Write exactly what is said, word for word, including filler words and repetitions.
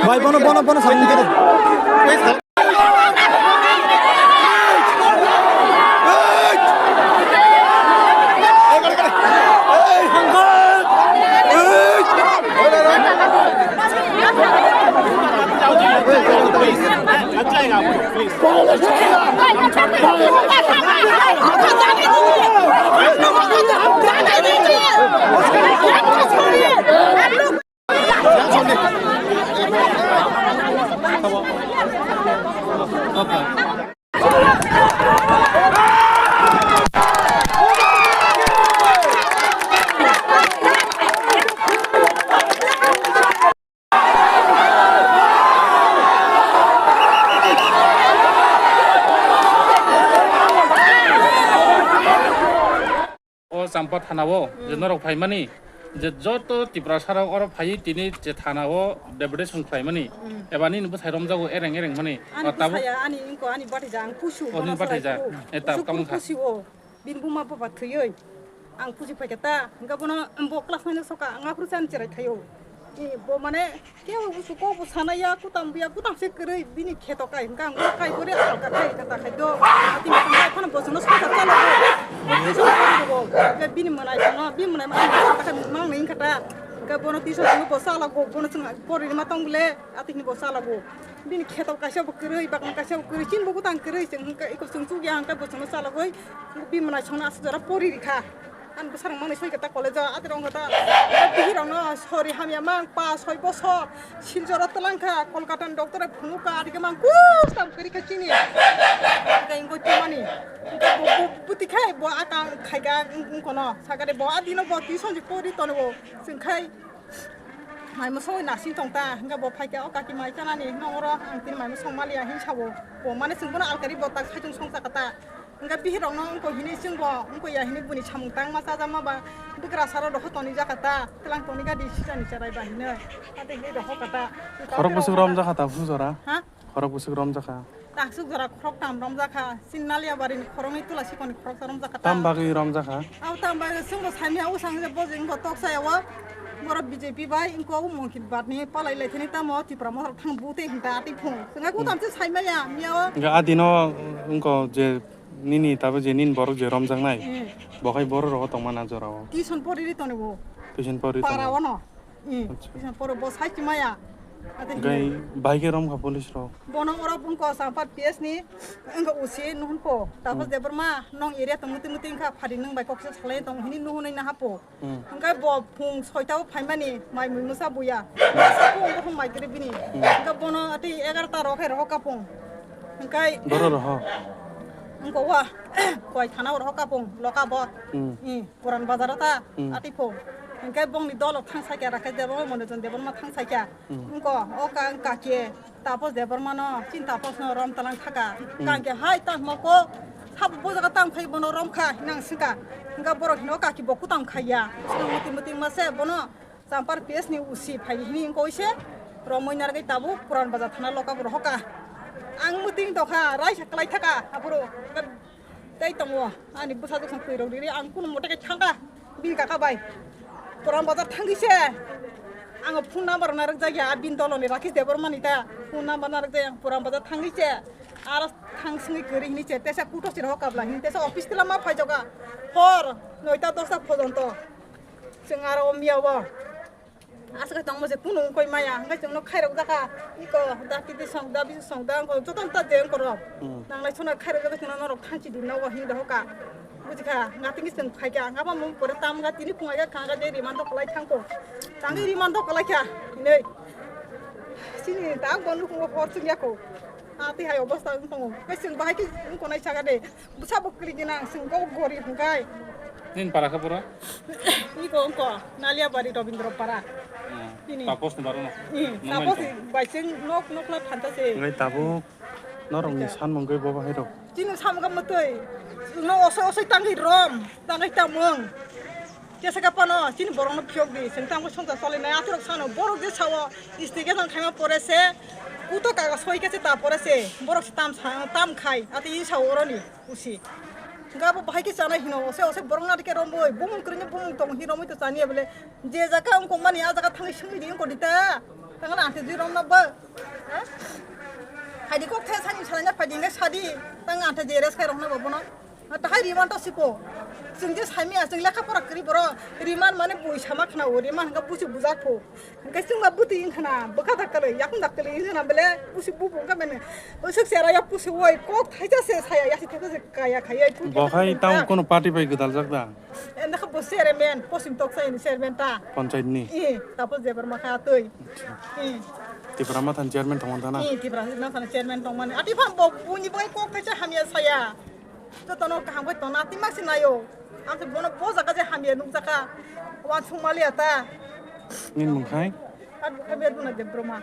Bhai, bono, bono, bono, saling dikit. O Champa thana-o je norok phaimani, je joto Tiprasa rok oro phaiwi tini je thana-o deputation khlaimani, eba nini bwsai romjago ereng ereng mani. Ani tabuk bwsaya, ani wngkha ani batija, ang pusu, o nini bono batija. Chwrai kuk. E, tab-, pusu kamung kha. Pusi o, bini buma baba thwiwi. Ang pusi phaikha ta, hwnkhe bono bo class nine o soka, ang aphuru se ani chwrai thaio. E, bo mane, kebo busu kok bo sanaya, kutam buya, kutam se kwrwi, bini kheto kai, hwnkhe ang bo kai kori alka khai, kata khai do. Ati mithang bai phano bosono soka chalo. Bini mwnai sono, bini mwnai ma ang kata khai mang nai kata. Hwnkhe bono tuition simi bo sala go, bono chwng pori ma tong bole, ati ni bo sala go. Bini kheto kaisa bo kwrwi, bakma kaisa bo kwrwi, chini bo butang kwrwi, chwng hwnkhe iko chwng chukya hwnkhe bosono chalogwi, bini mwnai sono aswk jora pori rikha. Ani bwsarok manwi soi khe ta college o, ati rok wngkha ta, bihirokno sori hamya mang, pa soi bosor, Silchoro twlang kha, Kolkata ni doctor bai phunuk kha, ati khe mang kus tam kwrwi kha chini. Hwnkhe wngwi twmani. Hwnkhe bo, bo, bwtwi khe bo a kang khai kha, wng-, wngkono. Sakha de bo a dino bo tuition se pori tongo. Chwng khai mai mwsogwi nasing tong ta. Hwnkhe bo phai khe o kaki mai chanani, nong oro ang tini mai mwsong maliya hin sabo. Bo mane chwng bono alkari bo tak saichung song cha kha ta. Hwnkhe bihirokno wngkha hini chwngbo wngkha ya hini buini samung tangma chajakma ba bwkrasaro dohor tonwi jakha ta, twlang toni gadi sijani cherai ba hino. Ate hini dohor kha ta. Khorok bwswk romjakha ta phung jora? Ha? Khorok bwswk romjakha? Takswk jora khorok tam romjakha. Chini Naliya barini khoroknwi tula sikonni khoroksa romjakha ta. Tam bagwi romjakha? Abo tam bagwi chwngbo saimaya usang je bo je wngkha toksaya o. Borok B J P bai wngkha o Monkit Batni palai lai thani tamo Tipra Motha thang bu tei hinta ati phung. Chwngkha kutam se saimaya miya o. Hwnkhe a dino wngkha je Nini tabuk je nini borok je romjaknai, hmm, bo khai borok rogo tongmani a jorao. Tuition pori ri tongo. Tuition pori tongo. Para ono. Hmm. Acha. Tuition poro bo sai chimaya. Ate hingke bai khe romkha police rok. Bono oro bungko Sampar P S ni wngkha O C nuhun po. Tapos, hmm, Debbarma nong area tong muti muti wngkha phari nwng bai koksa salai tong hini nuhun nai naha po. Hmm. Hwnkhe bo phung soita o phaimani mai mui mwsa buya. Masa phung bokhong mai kwrwi bini. Hmm. Hwnkhe bono tei egarota rok hai rohor kapung. Hwnkhe boro rohor? Wngkha wa, Khowai thana o rohor kapung, loka bo. Hmm. Hmm, Puran bazar o ta, hmm, ati phung. Hwnkhe bongni dolo thang sakya rakhe Debbarma Monojon Debbarma thang sakya. Hmm. Wngkha o ka, wngkha khe. Tapos Debbarma no, chini Tapos no rom talang thaka. Hmm. Kang khe hai tang mo ko, sabo bo jaga tang khai bono rom kha, hinang singka. Hingka borok hino kaki bo kutam khaiya. Sino muti muti ma se bono Champar P S ni O C phai hini hingko ise romoi nargai tabu Puran Bazar thana loka bo rohoka. Ang muti tokha, raisa kalai thaka, apuro. Tei tongo, ani bwsajwk song twi rok riri, ang kunu mote khe thangkha, bini kaka bai. Puran bazar thangwi se, ang phone number narwk jakya, a bini doloni Rakesh Debbarma ni ta, phone number narwk jakya, ang Puran bazar thangwi se, aro thang singwi kwrwi hini se, tesa kuthok se rohor kabla hini, tesa office tila ma phaijakha, hor noita dosta phojonto, chwng aro o miya o. Aswk tongmo je kunu wngkoi maya, hwnkhe chwngno khairok jakha, iko da kiti song da, bisi song da, wngkha joto ta je wngkha rok. Hmm. Nanglai sona khairok jakha chwngno norok thanchi di nogo hin dohoka. Bujikha, nga tini chwng phaikha, nga ba mung pore tam nga tini phungai kha, nga je rimando kwlai thangko. Tangwi rimando kwlai kha, hinwi. Chini ta gon nukhungo hor chwng yako. A twi hai obosta wng tongo. Khe chwng bahai khe wng tongnai saka de. Bwsa bo kwrwi gwnang, chwng kok gorib hwnkhe. Nini para khe boro? Iko wngko, Naliabari Robindro para. Hmm. Ini. Tapos ni baro no? Hmm, Nungmani tapos tong? Bai chwng nok, nok na phanta se. Ngai tabuk norokni Ika. Sanmung khe bo bahai rok. Chini samung khe mwtwi. No osoi osoi tangwi rom, tangwi tamung. Kesa ka pano, chini borok no phiyok di, chwng tangwi songsa choli nai, athorok sano, borok je sao, state gate khaima pore se, kuto kaga soi khe se ta pore se, borok se tam sa, tam khai, ati i sao oroni, usi. Gabo bahai khe chanai hino, ose, ose borok na dike romboi, bumung kwrwini bumung tong hi romoi to chaniya bele, je jaga wngkong mani, a jaga thangwi songwi di wngkong di ta, tangna ante jui romna ba, ha? Haidi kok the sani salai na phaidi ngai sadi, tang ante je res khai rokna ba bono. Tahai riman to sipo. Chwng je saimaya, chwng lekha pora kwrwi borok. Riman mane bui sama khna o, riman hwnkhe busi bujak pho. Hwnkhe chwngma bwtwi wngkhana, bwkha da kwlwi, yakung da kwlwi wngkhana bele, busi bubu wngkha mene. Usuk sera ya pusi woi, kok thaisa se saya, yasi thaisa se kaya khayai, pui Bo thaisa hai se tamo kaya. Kono party bai gwdaljak da? Enda kha bo chairman, posim tok sai ni chairman ta. Panchayat ni? Eh, tapo jebar makha twi. Eh. Tipra Motha ni chairman tongmani ta na? Eh, Tipra Motha ni chairman tongmani. Ati pha bo buni bai kok thaisa hamya saya. Jotono kaham khai tongna, ati masi nayo. Ang se bono bo jaga je hamya nukjakha. Wan sungmaliya ta. Nini mung khai? Advocate Berbuna Debbarma.